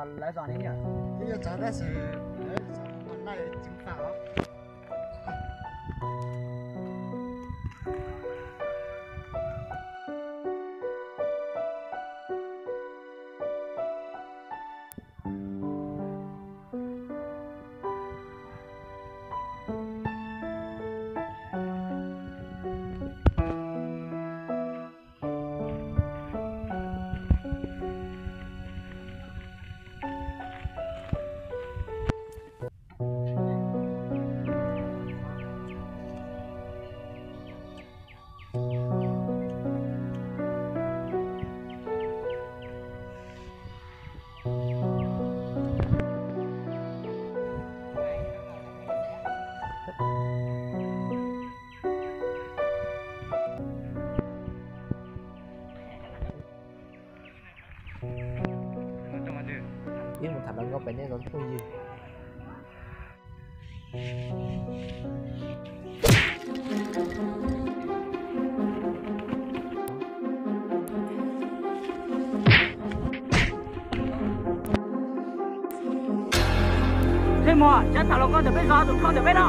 Lawv zos ne yom, twb yuav txog tab sis lawv zos mus laij tsis faj os. Peb mus tham hluas nkauj pem nej zos phooj ywg. Peb mus, cov tham hluas nkauj ntawm peb zos tus kho ntawm peb no.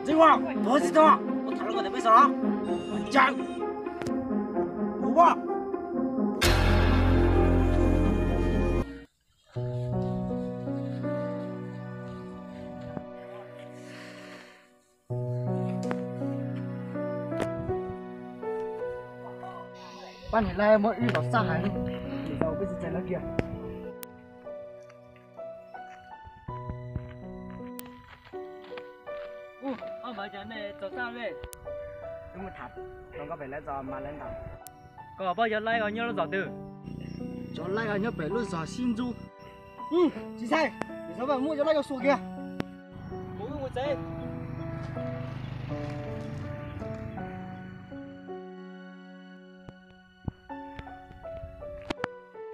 Txiv Huab, tuag tsis tuag, kuv tham hluas nkauj ntawm peb zos los. Caw. Ua. Pab niam laij muab wb los xab heev, niam tau peb tsis txais lawv kiag. Wb mus tham hluas nkauj pem lawv zos mas lawv ntawd. Koj paub cov laij os nyob lub zos twg? Cov laij os nyob pem lub zos Sib Ntxub. Tsis ntshai, tsis ntshai, muab cov laij coj xua kiag. Mus wb mus tsev.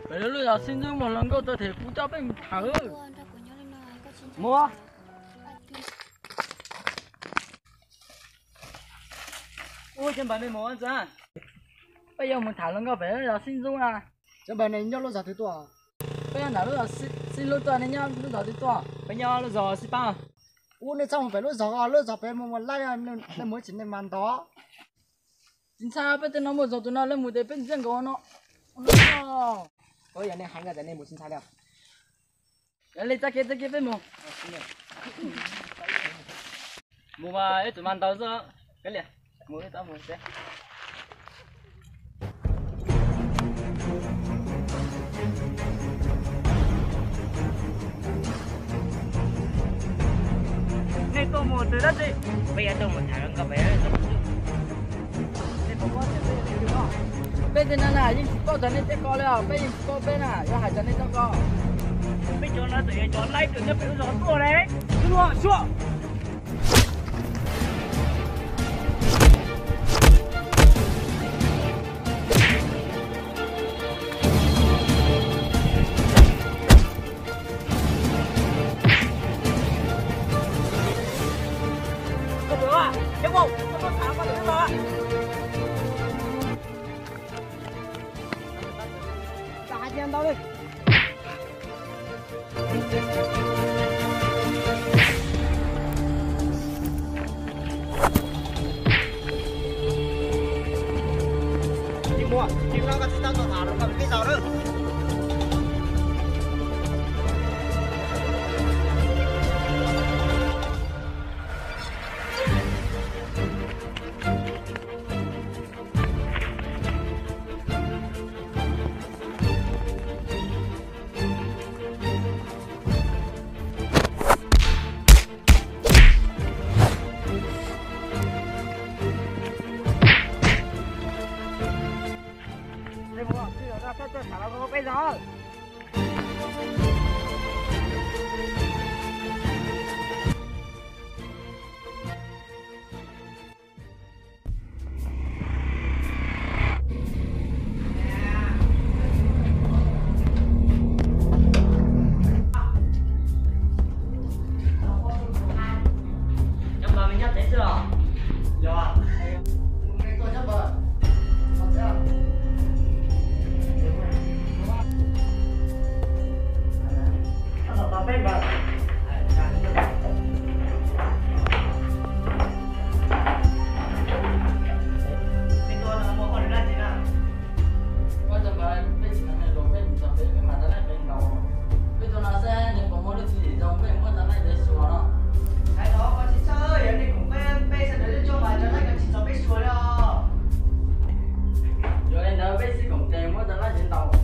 Pem lub zos Sib Ntxub mas hluas nkauj tau them kuv coj peb mus tham. Mus. Ua, cov npawg nej mus ua ntxa. Peb yuav mus tham hluas nkauj pem lub zos Sib Ntxub na. Cov npawg nej nyob lub zos twg tuaj? Peb nyob ntawm lub zos Sib Hlub tuaj, nej nyob lub zos twg tuaj? Peb nyob lub zos Sib Pab. Ua, nej txhob mus pem lub zos, lub zos pem mus ua laij, nej mus tsis nej mas ntov. Tsis ntshai, peb tej no muaj zog tus no, lawv mus ces peb ntxiab nkaus no. Ua, yog nej heev ces nej mus tsis ntshai li. Yog li txav kev, txav kev peb mus. Mus mas ib tug mas ntau xwb. Kav liam, mus ib tau mus tsev. Nej tuaj mus twg dab tsi? Peb yuav tuaj mus tham hluas nkauj pem. Peb tej no na yeej tsis paub txog nej tej ko li os, peb yeej tsis paub peb na, yuav hais txog nej tej ko. Peb cov no txawm yog cov laij twg nyob pem lub zos tuaj ne. Xub, xub. Koj pom, cov pom, koj tuaj tham koj tus peb los. Txawm hais tias ntau li. Tsis muaj, tsis muaj koj tsis tau tuaj tham los koj peb tau lawm. Peb tug no xwb nws puas muaj lub tswv yim zoo peb muab rau laij teb xyuas no. Hais los koj tsis txhob yog nej koom peb, peb sawv daws lub tsuab mas rau laij koj tsis txhob peb xyuas li os. Yog li ntawd peb sib koom tes muab rau laij teb ntaus.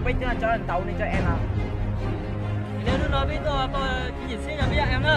Peb cov ntaus nws cov es no. Hnub no peb tuaj tau tsib caug txhiab no peb yuav em na.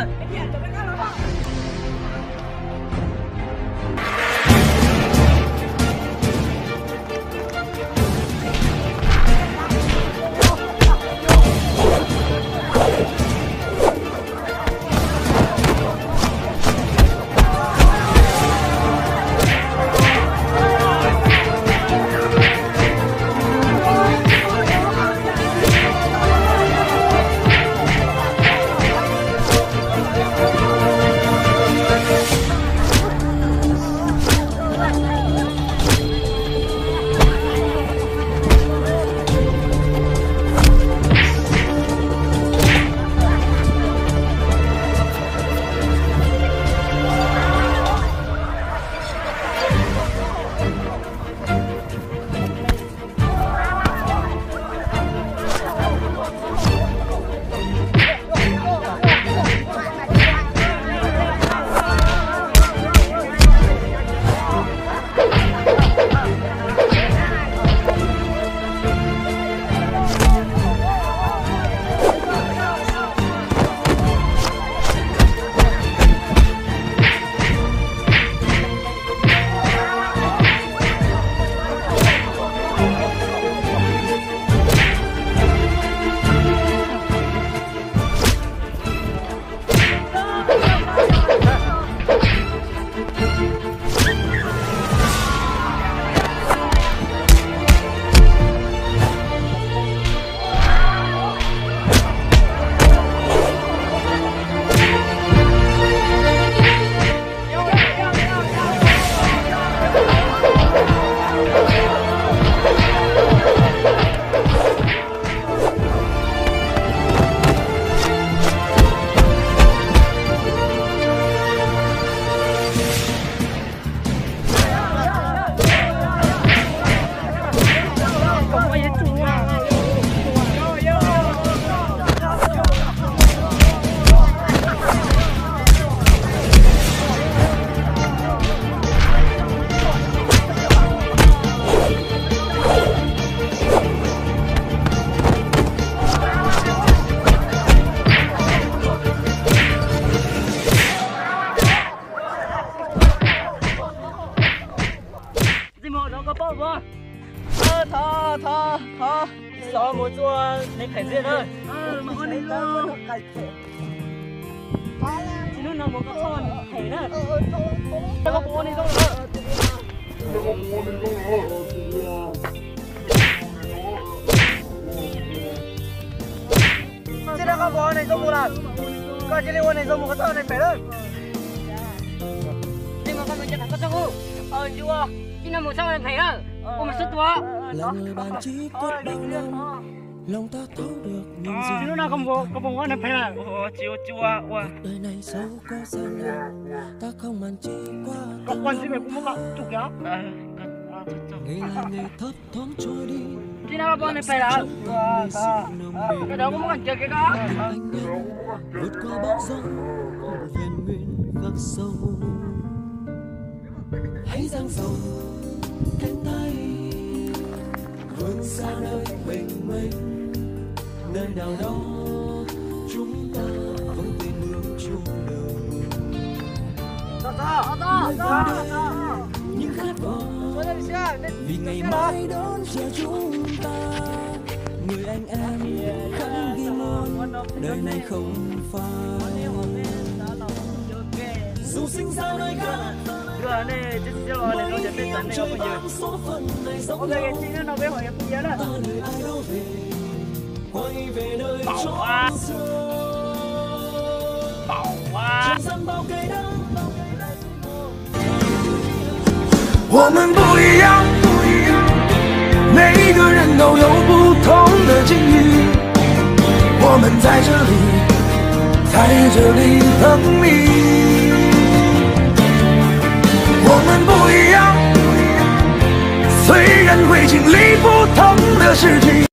Txij mus no koj paub ua. Thov, thov, thov, xov mus txua nws qhev ntxiv na. Tsis hnub no mus koj txhob nws qhev na. Koj puas ua nws zoo lawm? Koj cia li ua neeg zoo mus koj txhob ua neeg phem lawm. Tij no mus txhob ua neeg phem lawm, ua mus xub tua. Lub no koj puas ua neeg phem lawm? Tsis ua, tsis ua. Koj quaj ntxiv kuv muab koj tsuj kiag. Tij no koj puas ua neeg phem lawm? Koj cov kuv muab koj ncaws kiag koj. Ua, ua. 我们不一样，每个人都有不同的境遇。我们在这里，在这里等你。我们不一样，虽然会经历不同的事情，